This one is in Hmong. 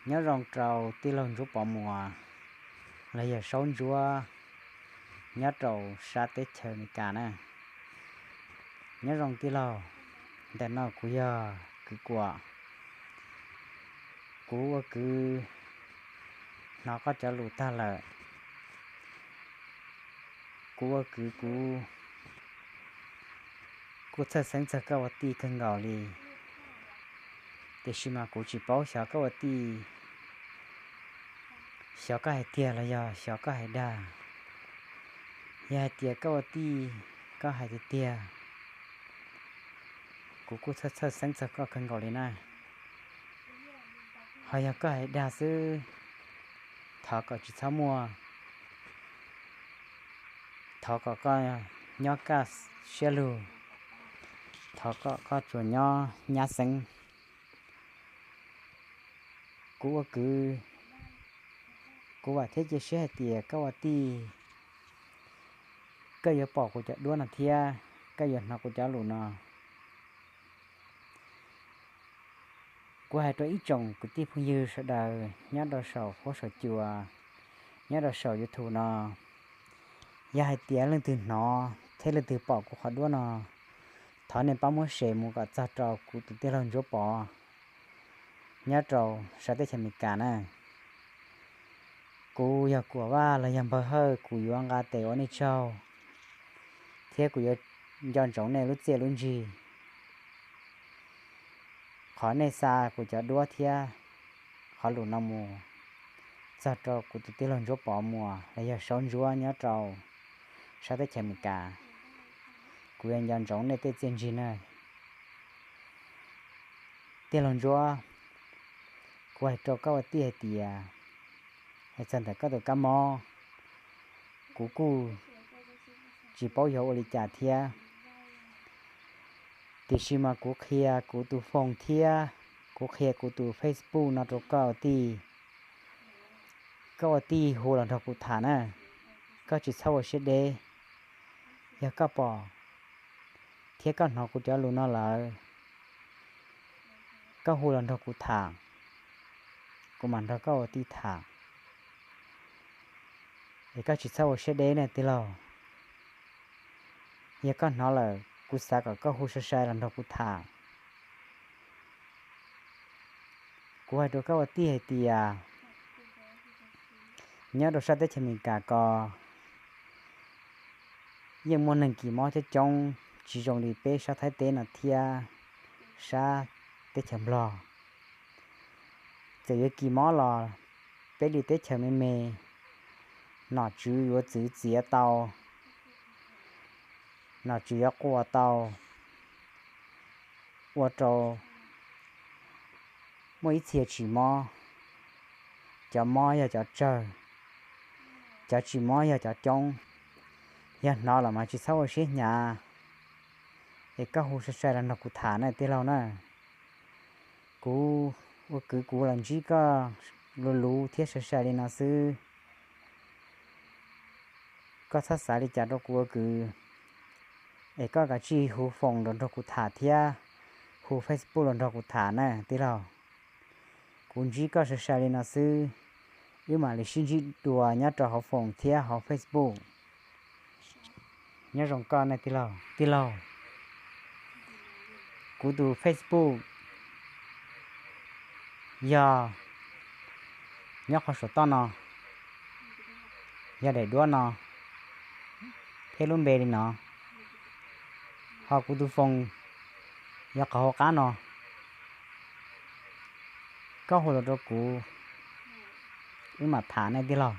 Nyob zoo rau tij laug Ntsuab Pov Muas los yog Saub Ntsuab nyob rau sab teb chaws Amelikas na. Nyob zoo tij laug, ntawm no kuv yog Kwv Kuam. Kuv ua kwv hnov koj cov lus tag lawm. Kuv ua kwv kuv kuj txhawj xeeb txog koj ua tij kawg nkaus li, tiam sis mas kuv tsis paub xyov koj ua tij, xyov koj hais tiag los yog xyov koj hais dag. Yog hais tias koj ua tij, koj hais tiag tiag, kuv kuj txhawj txhawj xeeb txog koj kawg nkaus li na. Ho yog koj hais dag xwb, thov kom tsis txhob muaj, thov kom koj nyob kaj siab lug, thov kom koj tsuas nyob nyab xeeb. Kuv ua kwv, kuv vam thiab cia siab hais tias koj ua tij, koj yuav pom kuv cov duab no thiab koj yuav hnov kuv cov lus no. Kuv hais rau ib tsoom kwv tij phooj ywg sawv daws nyob rau saum huab saum cua, nyob rau saum YouTube no, yog hais tias leej twg hnov thiab leej twg pom kuv qhov duab no, thov nej pab muab share mus kom txog rau kuv tus tij laug Ntsuab Pov nyob rau sab teb chaws Amelikas na. Kuv yog Kuam Vaj los yog Npawg Hawj, kuv yuav nqa tes ua nej tsaug, thiab kuv yuav nco ntsoov nej lub txiaj lub ntsig. Qhov nej xa kuv cov duab thiab qhov lus no mus txog rau kuv tus tij laug Ntsuab Pov Muas los yog Saub Ntsuab nyob rau sab teb chaws Amelikas, kuv yuav nco ntsoov nej tej txiaj ntsig na. Tij laug Ntsuab, kuv hais rau koj ua tij hais tias, hais txog ntawm koj tus kab mob, kuv kuj tsis paub yuav ua li cas thiab, tiam sis mas kuv qhia kuv tus phone thiab kuv qhia kuv tus Facebook no rau koj ua tij. Koj ua tij hu los nrog kuv tham na, koj tsis txhob ua siab deb. Yog koj pom thiab koj hnov kuv cov lus no lawm, koj hu los nrog kuv tham, kuv mam nrog koj ua tij tham. Es koj tsis txhob ua siab deb ne tij laug. Yog koj hnov lawm, kuv xav kom koj hu sai sai los nrog kuv tham. Kuv hais rau koj ua tij hais tias, nyob rau sab teb chaws Amelikas ko, yeej muaj neeg kis mob coob coob, tsis zoo li peb sab Thaib teb no thiab sab teb chaws Nplog. Txawm yuav kis mob los peb li teb chaws me me, nom tswv yuav txwv txiav tau, nom tswv yuav quas tau, ua rau muaj ib txhia tsis mob. Cov mob yog cov tsawg, cov tsis mob yog cov coob. Yog hnov los mas tsis txhob ua siab hnyav, es koj hu sai sai los nrog kuv tham na tij laug na. Kuv ua kwv kuv los ntsib koj luv luv thiab sai sai li no xwb. Koj txhob xav li cas rau kuv ua kwv, es koj kav tsij hu phone los nrog kuv tham thiab hu Facebook los nrog kuv tham na tij laug. Kuv ntsib koj sai sai li no xwb, wb mam li sib ntsib dua nyob rau hauv phone thiab hauv Facebook. Nyob zoo koj ne tij laug. Tij laug, kuv tus Facebook yog nyob qhov saum toj no, yog daim duab no thiab lub npe li no, ho kuv tus phone yog qhov hauv qab no. Koj hu los rau kuv, wb mam tham ne tij laug.